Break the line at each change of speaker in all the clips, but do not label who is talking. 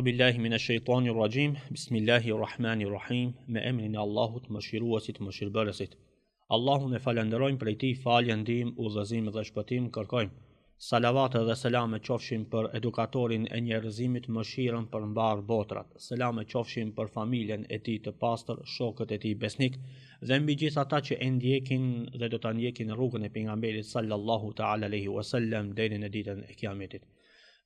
billahi minash shaitanir rajim. Bismillahirrahmanirrahim. Me emrin e Allahut, Mëshiruesit, Mëshirbërësit. Allahun e falënderojmë prej tij falje, ndihmë, udhëzim dhe shpëtim kërkojmë. Salavate dhe selame qofshin për edukatorin e njerëzimit, mëshirën për mbarë botrat. Selame qofshin për familjen e tij të pastër, shokët e tij besnik dhe mbi gjithë ata që e ndjekin dhe do ta ndjekin rrugën e pejgamberit sallallahu ta'ala alaihi wasallam deri në ditën e Kiametit.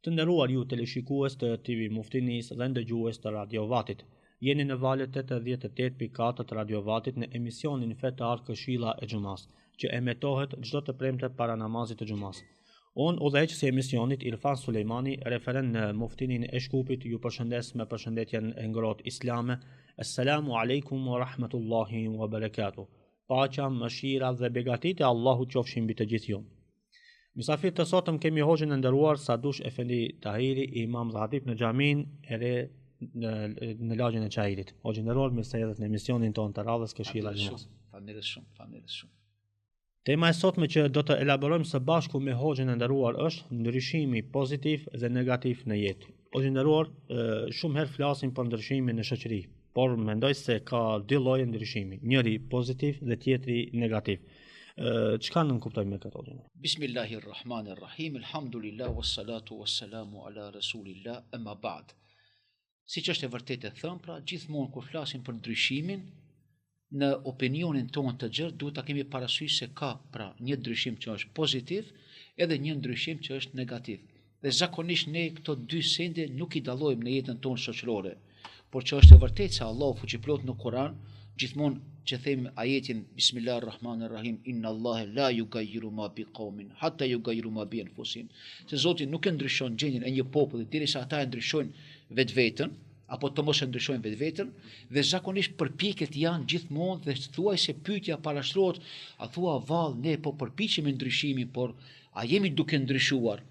Të nderuar ju teleshikues të TV Muftinisë dhe ndëgjues të Radio Vatit, jeni në valët 88.4 të Radio Vatit në emisionin fetar Këshilla e Xhumasë, që emetohet çdo të premte para namazit të xhumasë. Unë, udhëheqësi i emisionit, Irfan Sulejmani, referent në Muftininë e Shkupit, ju përshëndes me përshëndetjen e ngrohtë islame, Esselamu alejkum wa rahmetullahi wa barakatuh. Paqja, mëshira dhe begatitë e Allahut qofshin mbi të gjithë ju. Mysafir të sotëm kemi hoxhën e nderuar Sadush Efendi Tahiri, imam dhe hatib në xhaminë e re në, në lagjen e Çairit. Hoxhë i nderuar, mirë se erdhët në emisionin tonë të radhës Këshilla e
Xhumasë. Faleminderit shumë, faleminderit shumë.
Tema e sotme që do të elaborojmë së bashku me hoxhën e nderuar është ndryshimi pozitiv dhe negativ në jetë. Hoxhë i nderuar, shumë herë flasim për ndryshimin në shoqëri, por mendoj se ka dy lloje ndryshimi, njëri pozitiv dhe tjetri negativ. Çka nënkuptojmë me këtë
hoxhë? Bismillahirrahmanirrahim, alhamdulillah wassalatu wassalamu ala rasulillah, amma ba'd. Siç është e vërtetë e thënë, pra gjithmonë kur flasim për ndryshimin, në opinionin tonë të gjerë duhet ta kemi parasysh se ka pra një ndryshim që është pozitiv edhe një ndryshim që është negativ. Dhe zakonisht ne këto dy sende nuk i dallojmë në jetën tonë shoqërore. Por që është e vërtetë se Allahu fuqiplotë në Kur'an gjithmonë që themi ajetin Bismillahirrahmanirrahim inna Allahe la yugayiru ma bi qaumin hatta yugayiru ma bi anfusihim se Zoti nuk e ndryshon gjendjen e një populli derisa ata e ndryshojnë vetveten apo të mos e ndryshojnë vetveten dhe zakonisht përpjekjet janë gjithmonë dhe thuajse pyetja parashtrohet a thua vallë ne po përpiqemi ndryshimin por a jemi duke ndryshuar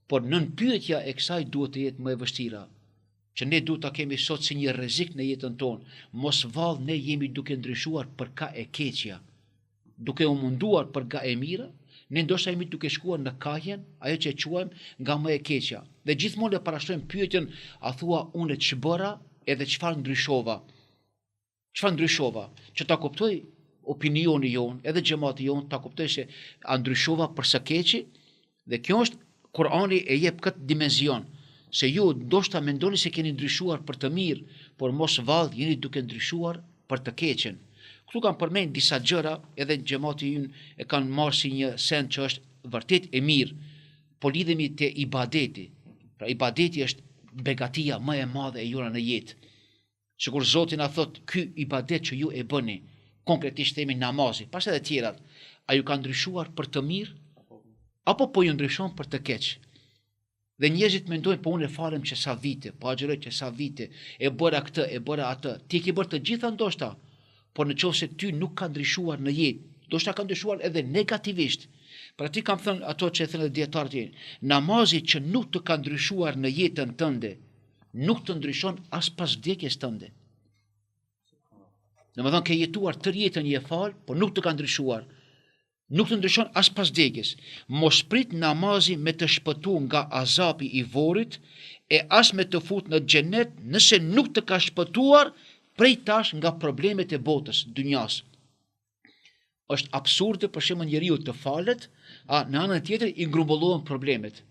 por nënpyetja e kësaj duhet të jetë më e vështira që ne duhet ta kemi sot si një rrezik në jetën tonë, mos vallë ne jemi duke ndryshuar për ka e keqja, duke u munduar për nga e mira, ne ndoshta jemi duke shkuar në kahjen, ajo që e quajmë nga më e keqja. Dhe gjithmonë e parashtrojmë pyetjen, a thua unë ç'bëra edhe çfarë ndryshova? Çfarë ndryshova? Që ta kuptoj opinioni jonë, edhe xhemati jonë, ta kuptoj se a ndryshova për së keqi, dhe kjo është, Kurani e jep këtë dimenzion, se ju ndoshta mendoni se keni ndryshuar për të mirë, por mos vallë jeni duke ndryshuar për të keqen. Këtu kam përmend disa gjëra, edhe xhemati ynë e kanë marrë si një send që është vërtet e mirë, po lidhemi te ibadeti. Pra ibadeti është begatia më e madhe e jona në jetë. Sikur Zoti na thotë ky ibadet që ju e bëni, konkretisht themi namazi, pastaj edhe tjerat, a ju ka ndryshuar për të mirë apo po ju ndryshon për të keq? Dhe njerëzit mendojnë po unë e falem që sa vite, po agjëroj që sa vite, e bëra këtë, e bëra atë. Ti ke bërë të gjitha ndoshta, por në qoftë se ty nuk ka ndryshuar në jetë, ndoshta ka ndryshuar edhe negativisht. Pra ti kam thënë ato që e thënë edhe dijetarët, namazi që nuk të ka ndryshuar në jetën tënde, nuk të ndryshon as pas vdekjes tënde. Domethënë, ke jetuar tërë jetën je falë, por nuk të ka ndryshuar. Nuk të ndryshon as pas vdekjes. Mos prit namazi me të shpëtu nga azapi i vorrit, e as me të fut në xhenet nëse nuk të ka shpëtuar prej tash nga problemet e botës, dynjas. Është absurde për shembull njeriu të falet, a në anën tjetër i grumbullohen problemet.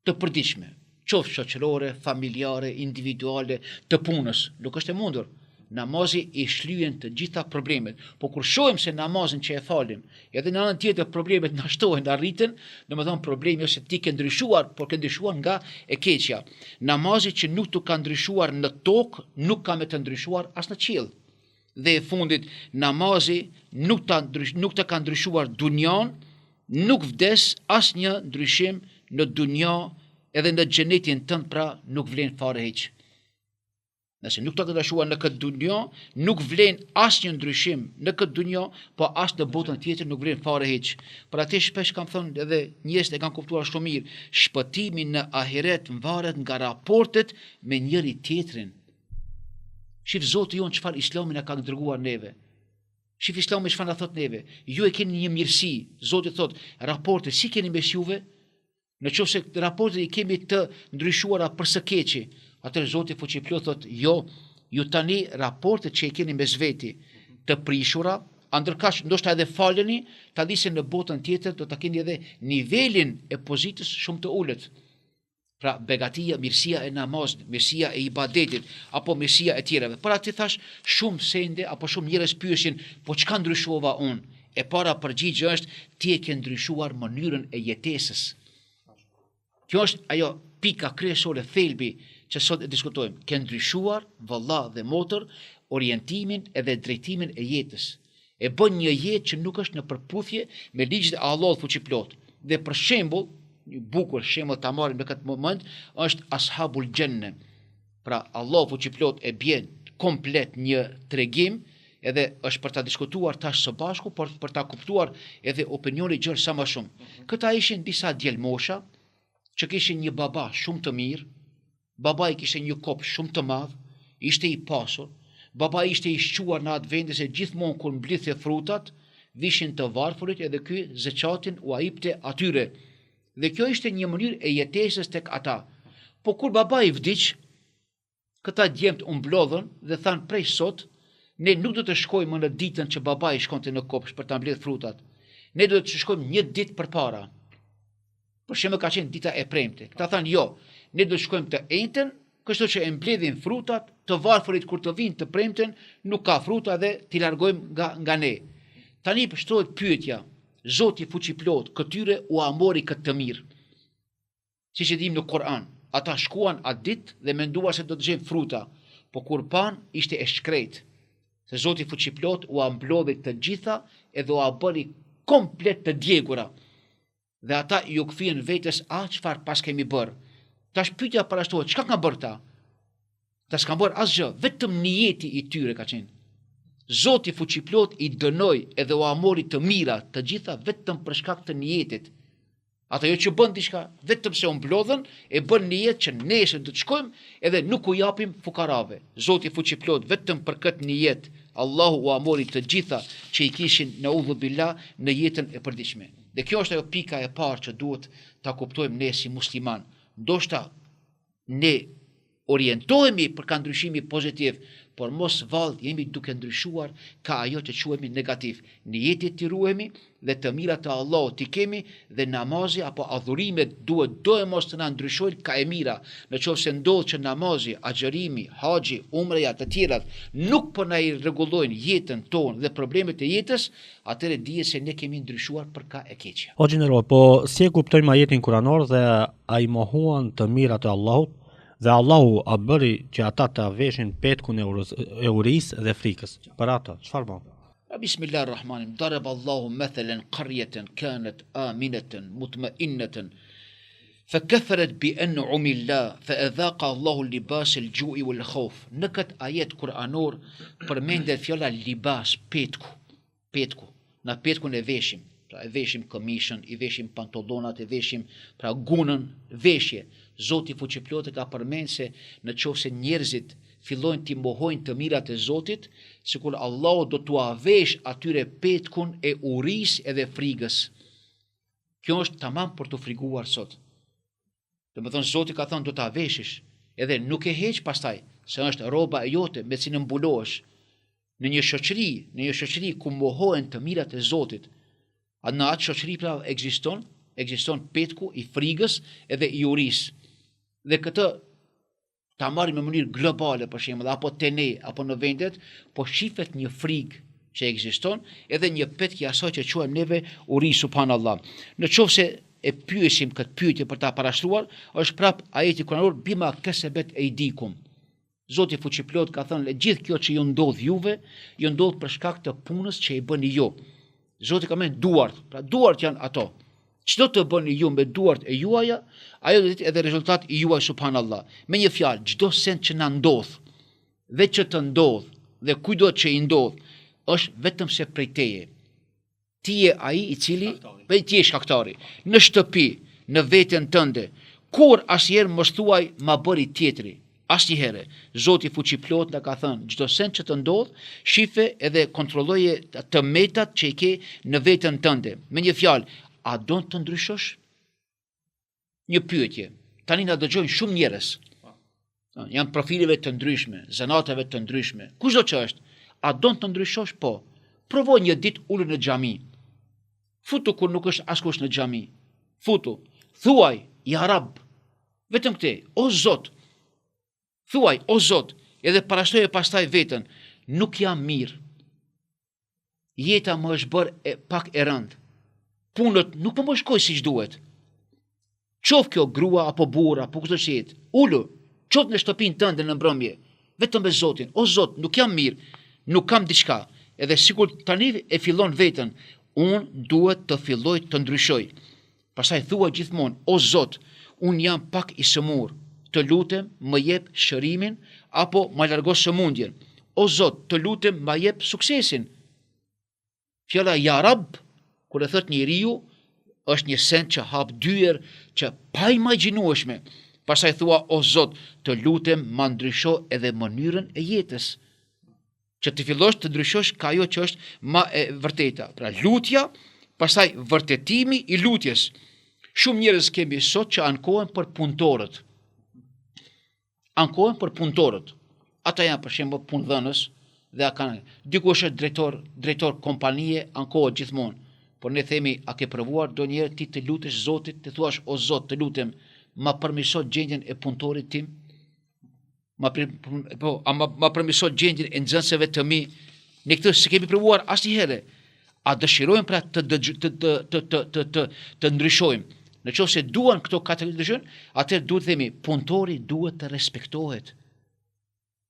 të përditshme, qoftë shoqërore, familjare, individuale, të punës, nuk është e mundur. Namazi i shlyen të gjitha problemet, po kur shohim se namazin që e falim, edhe në anën tjetër problemet na shtohen, na rriten, domethënë problemi është se ti ke ndryshuar, por ke ndryshuar nga e keqja. Namazi që nuk të ka ndryshuar në tokë, nuk ka me të ndryshuar as në qiell. Dhe e fundit, namazi nuk ta nuk të ka ndryshuar dunjan, nuk vdes asnjë ndryshim në dunja edhe në xhenetin tënd pra nuk vlen fare hiç. Nëse nuk të ka ndryshuar në këtë dunja, nuk vlen asnjë ndryshim në këtë dunja, po as në botën tjetër nuk vlen fare hiç. Për atë shpesh kam thënë edhe njerëzit e kanë kuptuar shumë mirë, shpëtimi në ahiret varet nga raportet me njëri tjetrin. Shif Zoti jonë çfarë Islami na ka dërguar neve. Shif Islami çfarë na thot neve. Ju e keni një mirësi. Zoti thot, raporte si keni mes juve? Në qoftë se raportet i kemi të ndryshuara për së keqi, Atëherë Zoti fuqiplotë thotë, jo, ju tani raportet që i keni mes veti të prishura, a ndërkaq ndoshta edhe faleni, ta dini se në botën tjetër do ta keni edhe nivelin e pozitës shumë të ulët. Pra begatia, mirësia e namazit, mirësia e ibadetit apo mirësia e tjerave. Për atë thash, shumë sende apo shumë njerëz pyesin, po çka ndryshova unë? E para përgjigje është ti e ke ndryshuar mënyrën e jetesës. Kjo është ajo pika kryesore thelbi që sot e diskutojmë. Ke ndryshuar vëlla dhe motër orientimin edhe drejtimin e jetës. E bën një jetë që nuk është në përputhje me ligjet e Allahut fuqiplotë. Dhe për shembull, një bukur shembull ta marrim në këtë moment është Ashabul Xhenne. Pra Allahu fuqiplotë e bjen komplet një tregim edhe është për ta diskutuar tash së bashku, por për ta kuptuar edhe opinionin e gjerë sa më shumë. Mhm. Këta ishin disa djelmosha që kishin një baba shumë të mirë, Babai kishte një kopsht shumë të madh, ishte i pasur, babai ishte i shquar në atë vend se gjithmonë kur mblidhte frutat, vishin të varfërit edhe ky zeqatin ua ipte atyre. Dhe kjo ishte një mënyrë e jetesës tek ata. Po kur babai vdiq, këta djemtë u mblodhën dhe thanë prej sot, ne nuk do të shkojmë më në ditën që babai shkonte në kopsht për të mbledhë frutat. Ne do të shkojmë një ditë përpara. Për shembull ka qenë dita e premte. Këta thanë jo, ne do të shkojmë të enjten, kështu që e mbledhim frutat, të varfërit kur të vijnë të premten, nuk ka fruta dhe t'i largojmë nga nga ne. Tani shtrohet pyetja, Zoti fuqiplotë këtyre ua mori këtë të mirë. Siç e dimë në Kur'an, ata shkuan atë ditë dhe menduan se do të gjejnë fruta, po kur panë ishte e shkretë. Se Zoti fuqiplotë ua mblodhi të gjitha edhe ua bëri komplet të djegura. Dhe ata iu kthyen vetes ah çfarë paskemi bërë. Tash pyetja parashtrohet çka kanë bërë këta? Këta s'kanë bërë asgjë, vetëm nijeti i tyre ka qenë. Zoti fuqiplotë i dënoi edhe ua mori të mira të gjitha vetëm për shkak të nijetit. Ata jo që bënë diçka, vetëm se u mblodhën e bënë nijet që nesër do të shkojmë edhe nuk u japim fukarave. Zoti fuqiplotë vetëm për këtë nijet Allahu ua mori të gjitha që i kishin neudhu billah në jetën e përditshme. Dhe kjo është ajo pika e parë që duhet ta kuptojmë ne si muslimanë. Ndoshta ne orientohemi për ka ndryshimi pozitiv, por mos vallë jemi duke ndryshuar ka ajo që quhemi negativ. Nijetit t'i ruhemi dhe të mirat e Allahut t'i kemi dhe namazi apo adhurimet duhet doemos të na ndryshojnë ka e mira. Në qoftë se ndodh që namazi, agjërimi, haxhi, umreja të tjerat nuk po na i rregullojnë jetën tonë dhe problemet e jetës, atëherë dihet se ne kemi ndryshuar për ka e
keqja. Hoxhë i nderuar, po si e kuptojmë ajetin kuranor dhe a i mohuan të mirat e Allahut dhe Allahu a bëri që ata ta veshin petkun e, e urisë dhe frikës. Për atë, çfarë
bën? Bismillah ar-Rahman, darab Allahu mathalen qaryatan kanat aminatan mutma'innatan fa kafarat bi an'ami Allah fa adhaqa Allahu libas al-ju'i wal khawf. Në këtë ajet kuranor përmendet fjala libas, petku. Petku. Na petkun e veshim, pra e veshim këmishën, i veshim pantollonat, e veshim pra gunën, veshje. Zoti fuqiplotë ka përmend se në qoftë se njerëzit fillojnë t'i mohojnë të mirat e Zotit, sikur Allahu do t'ua vesh atyre petkun e urisë edhe frigës. Kjo është tamam për t'u friguar sot. Domethënë Zoti ka thënë do ta veshish, edhe nuk e heq pastaj, se është rroba e jote me cilën mbulohesh. Në një shoqëri, në një shoqëri ku mohohen të mirat e Zotit, a në atë shoqëri pra ekziston, ekziston petku i frigës edhe i urisë. Dhe këtë ta marrim në mënyrë globale për shembull apo te ne apo në vendet, po shifet një frigë që ekziston edhe një petk i asaj që quajmë neve uri subhanallah. Në qoftë se e pyesim këtë pyetje për ta parashtruar, është prap ajeti kuranor bima kesebet ejdikum. Zoti fuqiplotë ka thënë e gjithë kjo që ju ndodh juve, ju ndodh për shkak të punës që i bëni ju. Zoti ka përmend duart, pra duart janë ato. Ç'do të bëni ju me duart e juaja, ajo do të jetë edhe rezultat i juaj subhanallah. Me një fjalë, çdo send që na ndodh dhe që të ndodh dhe kujtdo që i ndodh, është vetëm se prej teje. Ti je ai i cili, prej ti je shkaktari. Në shtëpi, në veten tënde, kurrë asnjëherë mos thuaj ma bëri tjetri. Asnjëherë. Zoti fuqiplotë na ka thënë, çdo send që të ndodh, shife edhe kontrolloje të metat që i ke në veten tënde. Me një fjalë, a don të ndryshosh? Një pyetje. Tani na dëgjojnë shumë njerëz. Janë profileve të ndryshme, zanateve të ndryshme. Kushdo që është, a don të ndryshosh? Po. Provo një ditë ulu në xhami. Futu kur nuk është askush në xhami. Futu. Thuaj, ja Rab. Vetëm këtë, o Zot. Thuaj, o Zot, edhe parashtroje pastaj veten, nuk jam mirë. Jeta më është bërë e, pak e rëndë. Punët nuk po më shkojnë siç duhet. Qoftë kjo grua apo burrë apo kushdo që jetë, ulu, qoftë në shtëpinë tënde në mbrëmje, vetëm me Zotin. O Zot, nuk jam mirë, nuk kam diçka. Edhe sikur tani e fillon veten, unë duhet të filloj të ndryshoj. Pastaj thuaj gjithmonë, o Zot, unë jam pak i sëmurë, të lutem më jep shërimin apo ma largo sëmundjen. O Zot, të lutem ma jep suksesin. Fjala ja Rab, kur e thotë njeriu, është një send që hap dyer të paimagjinueshme. Pastaj thua, o Zot, të lutem ma ndrysho edhe mënyrën e jetës. Që të fillosh të ndryshosh ka ajo që është ma e vërteta. Pra lutja, pastaj vërtetimi i lutjes. Shumë njerëz kemi sot që ankohen për punëtorët. Ankohen për punëtorët. Ata janë për shembull punëdhënës dhe a kanë dikush është drejtor, drejtor kompanie, ankohet gjithmonë. Por ne themi, a ke provuar ndonjëherë ti të lutesh Zotit, të thuash o Zot, të lutem, ma përmirëso gjendjen e punëtorit tim? Ma për, po, a ma, ma përmirëso gjendjen e nxënësve të mi? Ne këtë s'e kemi provuar asnjëherë. A dëshirojmë pra të të të të të të të të, të ndryshojmë? Në qoftë se duan këto kategori të ndryshojnë, atëherë duhet të themi, punëtori duhet të respektohet.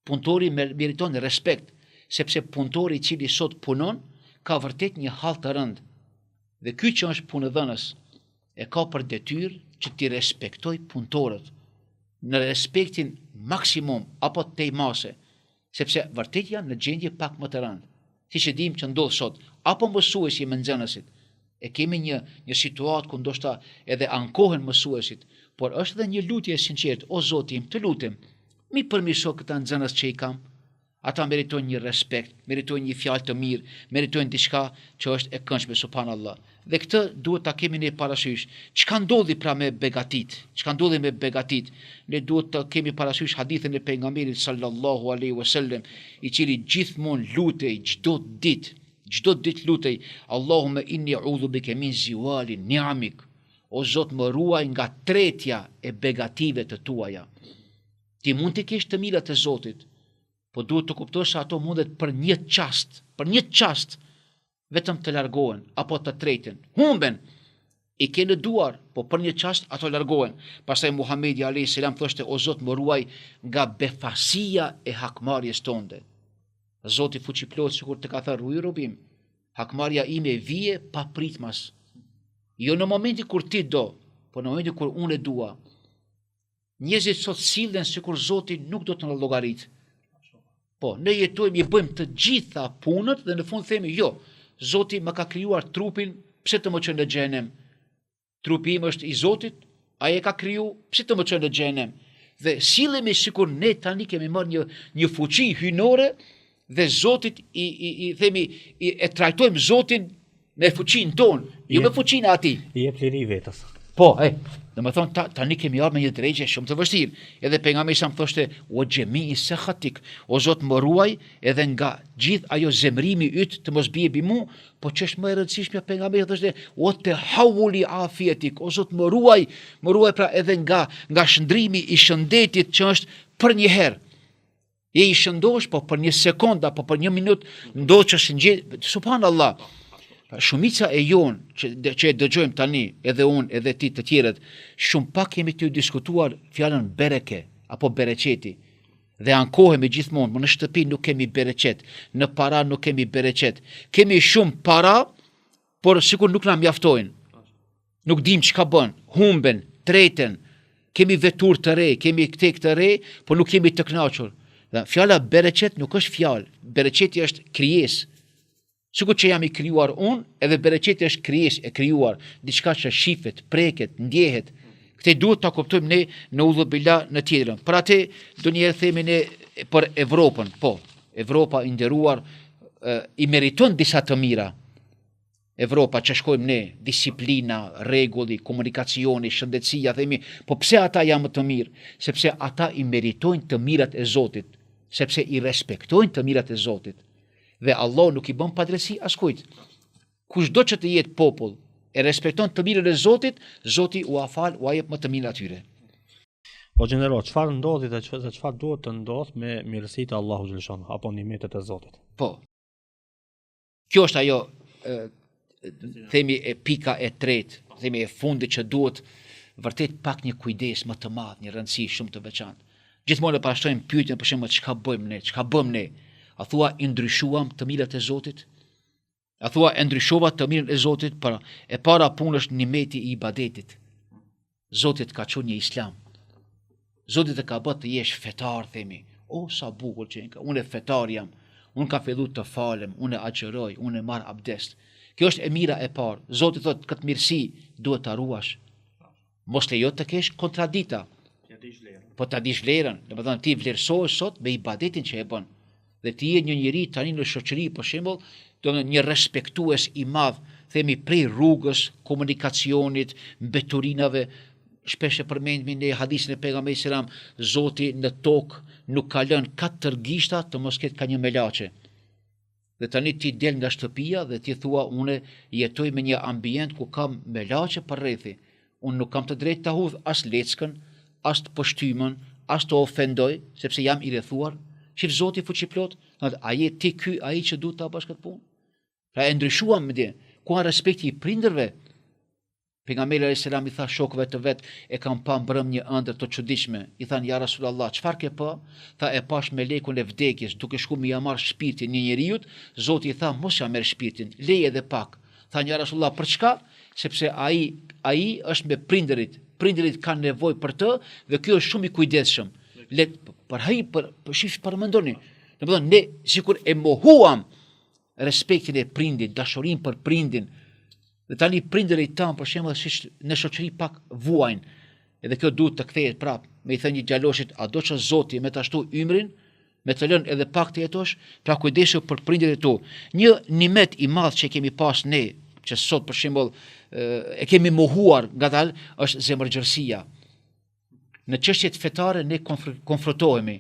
Punëtori meriton respekt, sepse punëtori i cili sot punon, ka vërtet një hall të rëndë. Dhe ky që është punëdhënës, e ka për detyrë që t'i respektojë punëtorët në respektin maksimum apo tej mase, sepse vërtet janë në gjendje pak më të rëndë. Siç e dimë që ndodh sot, apo mësuesi me nxënësit. E kemi një një situatë ku ndoshta edhe ankohen mësuesit, por është edhe një lutje e sinqertë, o Zoti im, të lutem, m'i përmirëso këta nxënës që i kam. Ata meritojnë një respekt, meritojnë një fjalë të mirë, meritojnë diçka që është e këndshme, subhanallah. Dhe këtë duhet ta kemi ne parasysh. Çka ndodhi pra me begatitë? Çka ndodhi me begatitë? Ne duhet të kemi parasysh hadithin e pejgamberit sallallahu alaihi wasallam, i cili gjithmonë lutej çdo ditë, çdo ditë lutej, Allahumme inni a'udhu bike min ziwali ni'amik. O Zot, më ruaj nga tretja e begative të tuaja. Ti mund të kesh të mira të Zotit, po duhet të kuptosh se ato mundet për një çast, për një çast vetëm të largohen apo të treten, humben. I ke në duar, po për një çast ato largohen. Pastaj Muhamedi alayhis salam thoshte o Zot më ruaj nga befasia e hakmarrjes tonde. Zoti fuqiplotë sikur të ka thënë ruju robi im. Hakmarrja ime vije papritmas. Jo në momentin kur ti do, po në momentin kur unë e dua. Njerëzit sot sillen sikur Zoti nuk do të na llogarit. Po, ne jetojmë, i bëjmë të gjitha punët dhe në fund themi, jo, Zoti më ka krijuar trupin, pse të më çojë në xhehenem? Trupi im është i Zotit, ai e ka kriju, pse të më çojë në xhehenem? Dhe sillemi sikur ne tani kemi marrë një një fuqi hyjnore dhe Zotit i i i themi i, e trajtojmë Zotin me fuqinë tonë, jo me fuqinë e
atij. I jep liri vetes.
Po, e, domethënë, ta, tani kemi ardhë me një derexhe shumë të vështirë. Edhe pejgamberi a.s. thoshte, ue xhemii sekhatik, o Zot më ruaj edhe nga gjithë ajo zemrimi yt të mos bie mbi mu, po që është më e rëndësishmja pejgamberi thoshte, ue tehawuli afietik, o Zot më ruaj, më ruaj pra edhe nga, nga shndrimi i shëndetit që është përnjëherë. Je i shëndosh, po për një sekond apo për një minut ndodh që s'ngje, subhanallah. Pra, shumica e jonë që, që e dëgjojmë tani, edhe unë, edhe ti të tjerët, shumë pak jemi tu diskutuar fjalën bereke apo bereqeti. Dhe ankohemi gjithmonë, më në shtëpi nuk kemi bereqet, në para nuk kemi bereqet. Kemi shumë para, por sikur nuk na mjaftojnë. Nuk dim çka bën, humben, treten. Kemi veturë të re, kemi këtë të re, por nuk jemi të kënaqur. Dhe fjala bereqet nuk është fjalë, bereqeti është krijesë. Sikur që jam i krijuar unë, edhe bereqeti është krijesë e krijuar, diçka që shifet, preket, ndjehet. Këtë duhet ta kuptojmë ne neudhubilah në tjetrën. Për atë ndonjëherë themi ne për Evropën, po, Evropa i nderuar i meriton disa të mira. Evropa që shkojmë ne, disiplina, rregulli, komunikacioni, shëndetësia, themi, po pse ata janë më të mirë? Sepse ata i meritojnë të mirat e Zotit, sepse i respektojnë të mirat e Zotit. Dhe Allah nuk i bën padrejtësi askujt. Kushdo që të jetë popull, e respekton të mirën e Zotit, Zoti ua fal, ua jep më të mirën atyre.
Po gjeneral, çfarë ndodhi dhe çfarë duhet të ndodhë me mirësitë e Allahut xheleshanuhu apo nimetet e Zotit?
Po. Kjo është ajo e, themi e pika e tretë, themi e fundit që duhet vërtet pak një kujdes më të madh, një rëndësi shumë të veçantë. Gjithmonë e parashtrojmë pyetjen për shembull çka bëjmë ne, çka bëmë ne? A thua i ndryshuam të mirat e Zotit? A thua e ndryshova të mirën e Zotit? Pra, e para punë është nimeti i ibadetit. Zoti të ka çu një islam. Zoti të ka bë të jesh fetar, themi. O, sa bukur që ka. Unë fetar jam. Unë kam fillu të falem, unë agjëroj, unë marr abdest. Kjo është e mira e parë. Zoti thotë këtë mirësi duhet ta ruash. Mos lejo të kesh kontradita. Po ta dish vlerën. Domethënë ti vlerësohesh sot me ibadetin që e bën. Dhe ti je një njeri tani në shoqëri, për shembull, domethënë një respektues i madh, themi prej rrugës, komunikacionit, mbeturinave, shpesh e përmendmi ne hadithin e pejgamberit selam, Zoti në tokë nuk ka lënë katër gishta të mos ketë ka një melaqe. Dhe tani ti del nga shtëpia dhe ti thua unë jetoj me një ambient ku kam melaqe përreth. Unë nuk kam të drejtë ta hudh as leckën, as të pështymën, as të ofendoj, sepse jam i rrethuar. Shif Zoti fuqiplotë, thotë, a je ti ky ai që duhet ta bësh këtë punë? Pra e ndryshuam me ku janë respekti i prindërve? Pejgamberi alayhis salam i tha shokëve të vet, e kam pa mbrëm një ëndërr të çuditshme. I thanë ja Rasulullah, çfarë ke pa? Tha e pash melekun e vdekjes duke shku me ia marr shpirtin një njeriut, Zoti i tha mos ia merr shpirtin, leje edhe pak. Thanë ja Rasulullah, për çka? Sepse ai ai është me prindërit, prindërit kanë nevojë për të dhe ky është shumë i kujdesshëm. Le për ai për për shif paramendoni. Domethënë ne sikur e mohuam respektin e prindit, dashurinë për prindin. Dhe tani prindërit tanë për shembull siç në shoqëri pak vuajnë. Edhe kjo duhet të kthehet prapë, me i thënë një djaloshit, a do që Zoti me ta shtu ymrin, me të lënë edhe pak të jetosh, pra kujdesu për prindërit e tu. Një nimet i madh që kemi pas ne, që sot për shembull e kemi mohuar ngadalë, është zemërgjerësia. Në çështjet fetare ne konfrontohemi.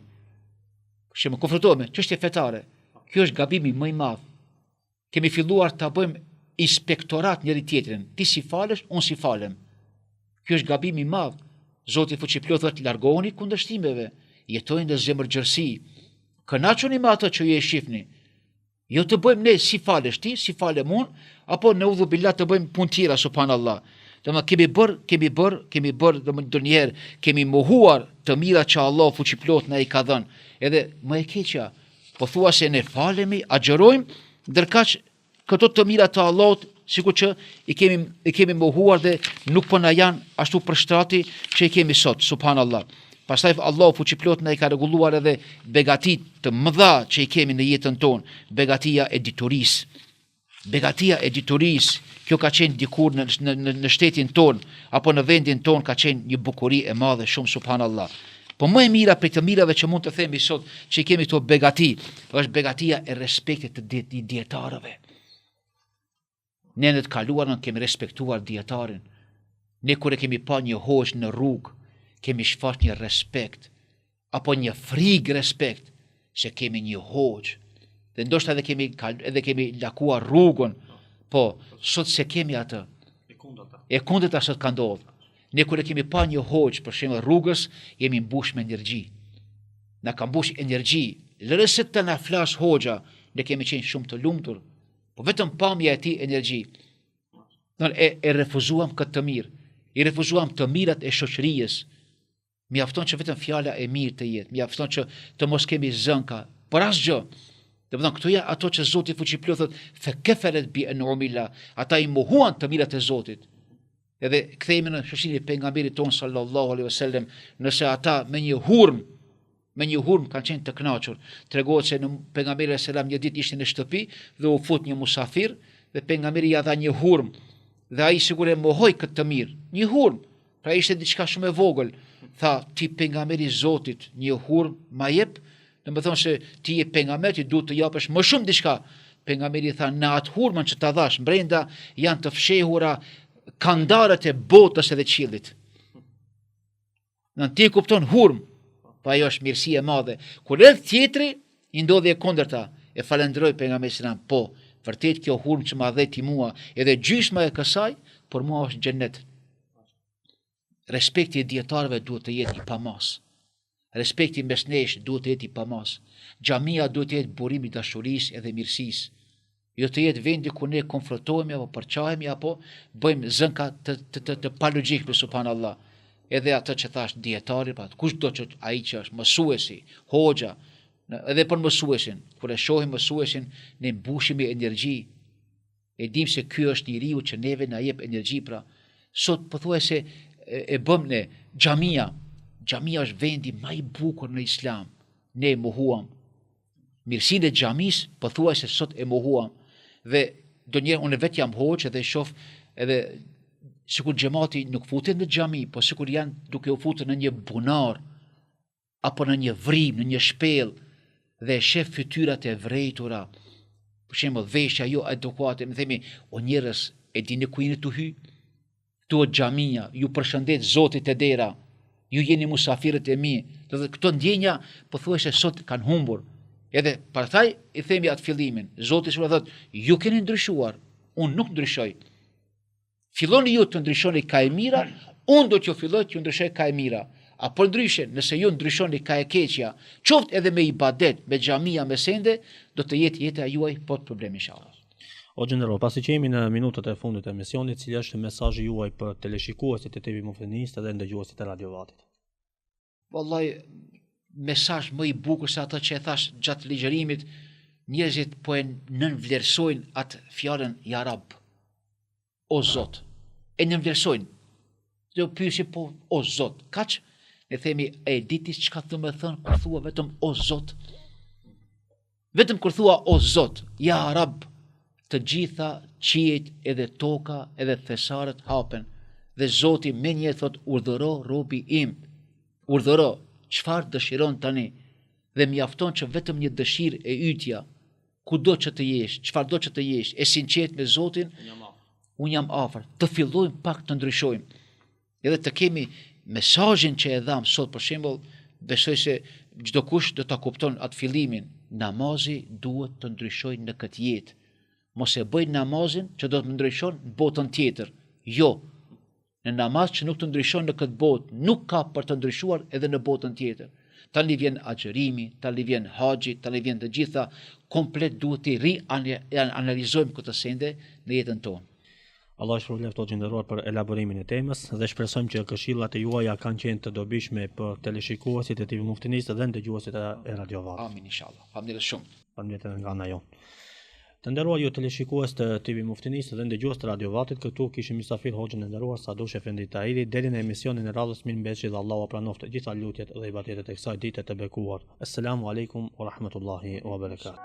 Për shembull, konfrontohemi çështje fetare. Kjo është gabimi më i madh. Kemi filluar ta bëjmë inspektorat njëri tjetrin. Ti si falesh, unë si falem. Kjo është gabim i madh. Zoti fuqiplotë thotë largohuni kundërshtimeve, jetojni në zemërgjerësi. Kënaquni me atë që ju e shihni. Jo të bëjmë ne si falesh ti, si falem unë, apo neudhubilah të bëjmë punë tjera, subhanallah. Domethënë kemi bërë, kemi bërë, kemi bërë, domethënë ndonjëherë, kemi mohuar të mira që Allah fuqiplotë na i ka dhënë. Edhe më e keqja, Po thua se ne falemi, agjërojmë, ndërkaq këto të mira të Allahut, sikur që i kemi i kemi mohuar dhe nuk po na janë ashtu për shtrati që i kemi sot, subhanallah. Pastaj Allahu fuqiplotë na i ka rregulluar edhe begati të mëdha që i kemi në jetën tonë, begatia e diturisë. Begatia e diturisë, kjo ka qenë dikur në, në, në, në shtetin tonë, apo në vendin tonë ka qenë një bukuri e madhe shumë subhanallah. Po më e mira prej të mirave që mund të themi sot që i kemi këto begati, është begatia e respektit të dijetarëve. Ne në të kaluarën kemi respektuar dijetarin. Ne kur e kemi pa një hoxhë në rrugë, kemi shfaq një respekt, apo një frigë respekt se kemi një hoxhë dhe ndoshta edhe kemi edhe kemi lakuar rrugën, po sot s'e kemi atë.
E kundërta.
E kundërta sot ka ndodhur. Ne kur e kemi pa një hoxhë për shembull rrugës, jemi mbush me energji. Na ka mbush energji. Lëre se të na flas hoxha, ne kemi qenë shumë të lumtur. Po vetëm pamja e tij energji. Ne e, e refuzuam këtë të mirë. I refuzuam të mirat e shoqërisë. Mjafton që vetëm fjala e mirë të jetë, mjafton që të mos kemi zënka, për asgjë. Domethënë, këto janë ato që Zoti fuqiplotë thotë, fe keferet bi en'umil-lah, ata i mohuan të mirat e Zotit. Edhe kthehemi në shoqërinë e pejgamberit tonë sallallahu alaihi wasallam, nëse ata me një hurmë, me një hurmë kanë qenë të kënaqur. Tregohet se në pejgamberi alaihi salam një ditë ishte në shtëpi dhe u fut një musafir dhe pejgamberi ia dha një hurmë dhe ai sikur e mohoi këtë të mirë. Një hurmë. Pra ishte diçka shumë e vogël. Tha, ti pejgamber i Zotit, një hurmë ma jep, domethënë se ti je pejgamber, ti duhet të japësh më shumë diçka. Pejgamberi tha, në atë hurmën që ta dhash, brenda janë të fshehura kandarët e botës edhe qiellit. Në ti e kupton hurmë, po ajo është mirësi e madhe. Kur erdh tjetri, i ndodhi e kundërta, e falënderoi pejgamberi selam, po, vërtet kjo hurmë që ma dhe ti mua, edhe gjysma e kësaj, për mua është xhennet. Respekti i dijetarëve duhet të jetë i pamasë. Respekti mes nesh duhet të jetë i pamasë. Xhamia duhet të jetë burim i dashurisë edhe mirësisë. Jo të jetë vendi ku ne konfrontohemi apo përçahemi apo bëjmë zënka të të të, të palogjikshme subhanallah. Edhe atë që thash dijetari, pra kushdo që ai që është mësuesi, hoxha, edhe për mësuesin, kur e shohim mësuesin, ne mbushemi energji, E dimë se ky është njeriu që neve na jep energji pra. Sot pothuajse e, e bëmë ne xhamia. Xhamia është vendi ma i bukur në Islam. Ne e mohuam. Mirësinë e xhamisë pothuajse sot e mohuam. Dhe ndonjëherë unë vetë jam hoxhë dhe shoh edhe sikur xhemati nuk futet në xhami, po sikur janë duke u futur në një bunar apo në një vrimë, në një shpellë dhe e shef fytyrat e vrejtura, për shembull veshja jo adekuate, ne themi, o njerëz, e dini ku jeni tu hy? Këtu është xhamia, ju përshëndet Zoti te dera, ju jeni musafirët e mi. Do të këto ndjenja pothuajse sot kanë humbur. Edhe prandaj i themi atë fillimin, Zoti sura thotë, ju keni ndryshuar, unë nuk ndryshoj. Filloni ju të ndryshoni ka e mira, unë do t'ju filloj t'ju ndryshoj ka e mira. A përndryshe, nëse ju ndryshoni ka e keqja, qoftë edhe me ibadet, me xhamia, me sende, do të jetë jeta juaj plot problem inshallah.
Hoxhë i nderuar, pasi që jemi në minutat e fundit të emisionit, cili është mesazhi juaj për teleshikuesit e TV Muftinisë dhe ndëgjuesit e Radio Vatit?
Wallahi, mesazh më i bukur se atë që e thash gjatë ligjërimit, njerëzit po e nënvlerësojnë atë fjalën ja Rab. O Zot, e nënvlerësojnë. Do pyesin po o Zot, kaq? Ne themi e di ti çka do me thënë kur thua vetëm o Zot? Vetëm kur thua o Zot, ja Rab, të gjitha qiejt edhe toka edhe thesaret hapen dhe Zoti menjëherë thotë urdhëro robi im, urdhëro, çfarë dëshiron tani? Dhe mjafton që vetëm një dëshirë e ytja, kudo që të jesh, çfarëdo që të jesh, e sinqertë me Zotin, unë jam afër, të fillojmë pak të ndryshojmë. Edhe të kemi mesazhin që e dhamë sot për shembull, besoj se çdokush do ta kupton atë fillimin, namazi duhet të ndryshojë në këtë jetë. Mos e bëj namazin që do të më ndryshon në botën tjetër. Jo. Në namaz që nuk të ndryshon në këtë botë, nuk ka për të ndryshuar edhe në botën tjetër. Tani vjen agjërimi, tani vjen haxhi, tani vjen të gjitha, komplet duhet t'i rianalizojmë këto sende në jetën tonë.
Allahu ju shpërbleftë hoxhë i nderuar për elaborimin e temës dhe shpresojmë që këshillat e juaja kanë qenë të dobishme për teleshikuesit e TV Muftinisë dhe ndëgjuesit e Radio
Vatit. Amin inshallah. Faleminderit
shumë. Faleminderit edhe nga ana jonë. Të nderuar ju teleshikues të TV Muftinisë dhe ndëgjues të Radio Vatit, këtu kishim mysafir hoxhën e nderuar Sadush Efendi Tahiri deri në emisionin e radhës mirëmbetshi dhe Allahu ua pranoftë të gjitha lutjet dhe ibadetet e kësaj dite të bekuar. Esselamu alejkum wa rahmetullahi wa barakatuh.